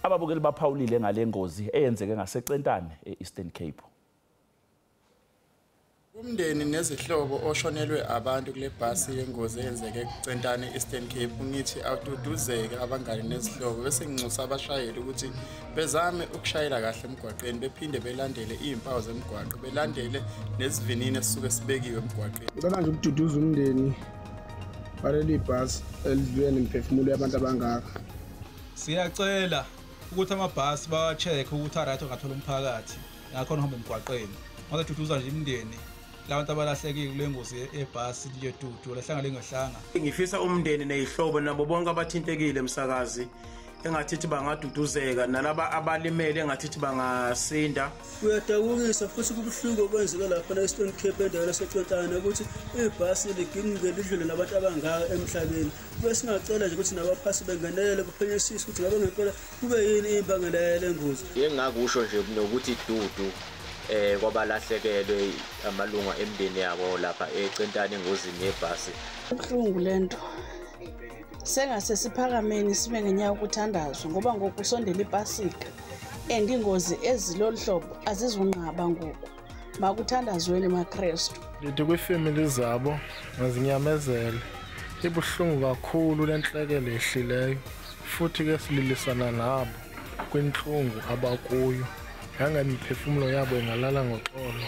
Ababukeli baphawulile ngale ngozi eyenzeke ngaseCentane e-Eastern Cape. Umndeni nezihlobo oshonelwe abantu kule bhasi yengozi eyenzeke eCentane Eastern Cape ngithi awududuzeke abangani nezihlobo bese nginxusa abashayeli ukuthi bezame ukushayela kahle emgwaqeni bephinde belandele izimpawu zemgwaqo belandele nesivinini esisuke sibekiwe emgwaqeni. Ngicela nje ukududuza umndeni waleli bhasi elidlule nemiphefumulo yabantu abangaka. Siyacela ukuthi amabhasi bawa-check ukuthi a-right ongathola umphakathi ngakhona uhamba emgwaqeni. Ngaduduza nje imindeni labantu abalahlekile kule ngozi ebhasi liyedudu lahlanga lengehlanga. Ngifisa umndeni nezihlobo nabo bonke abathintekile emsakazi engathithi bangaduduzeka nalaba abalimele engathithi bangasinda. Kuyadabukisa futhi kubuhlungu okwenzeka lapha e-Eastern Cape endaweni yaseCentane ukuthi ibhasi liginqike lidlule nabantu abangaka emhlabeni. Kube singacela nje ukuthi nabaphathi bengenelele kuphenyisise ukuthi ngabe ngempela kube yini imbangela yale ngozi. Engakusho nje nokuthi dudu kwabalahlekelwe amalunga emndeni yabo lapha eCentane engozini yebhasi. Kubuhlungu lento. Sengase siphakameni sibe ngenyawo ukuthandazwa ngoba ngoku kusondela iPasika and ingozi ezilolu hlobo azizunqaba ngoku. Makuthandazweni maKrestu. Ndithi kwiifemeli zabo mazinyamezele. Ibuhlungu kakhulu le ntlekele ehlileyo futhi ke sililisana nabo kwintlungu abakuyo. Yanga imiphefumulo yabo ingalala ngoxolo.